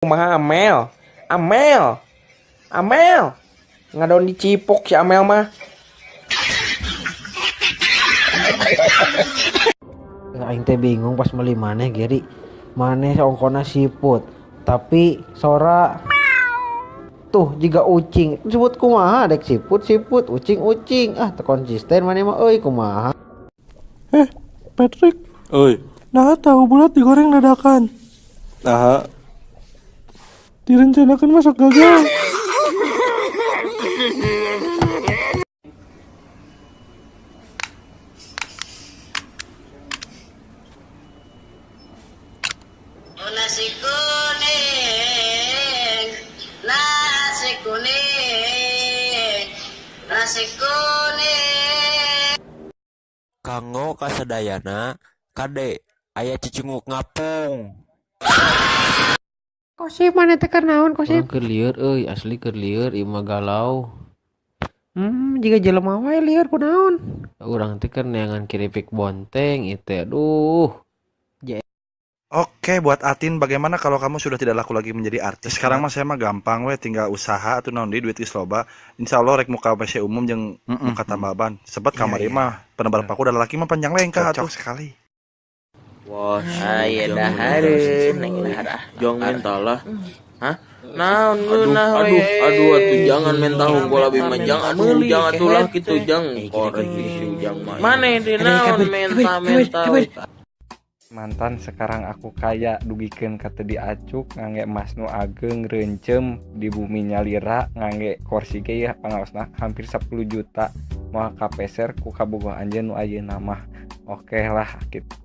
Kumaha Amel? Amel. Amel. Ngadon dicipok si Amel mah. Aing teh bingung pas meuli maneh Geri. Maneh ongkona siput, tapi sora tuh jiga ucing. Disebut kumaha dek siput siput, ucing ucing. Ah, teu konsisten maneh mah euy kumaha. Patrick. Oi. Nah, tahu bulat digoreng dadakan. Nah, direncanakan masak gagal. Nasi kuning, nasi kuning, nasi kuning. Kanggo kasadayana kade aya cicunguk ngapung. Kosip mana teh keur naon kosip? Urang keur lieur euy, asli keur lieur ieu mah galau. Jiga jelema wae lieur kunaon? Urang teh keur neangan keripik bonteng ieu teh aduh. Oke, buat Atin, bagaimana kalau kamu sudah tidak laku lagi menjadi artis? Sekarang mah saya mah gampang we, tinggal usaha atau naon deui duit geus loba. Insya Allah rek muka WC umum jeung muka tambal ban. Sebab kamari mah penebal paku dan laki mah panjang lengkah atuh. Cocok sekali. Wah, aya dahareun, neng dahar ah. Jangan minta lah. Hah? Naon Aduh, ngeunah aduh, we. aduh, atuh jangan minta unggul abi mah jangan, aduh, jangan atuh lah kitu jang. Korek si Ujang mah. Maneh di naon menta-menta. Mantan sekarang aku kaya dugikeun ka teu diacuk ngangge emas nu ageng reuncem di bumi nyalira ngangge kursi ge ya pangaosna hampir 10 juta moal kapeser ku kabogoh anjeun nu ayeuna mah. Oke lah gitu.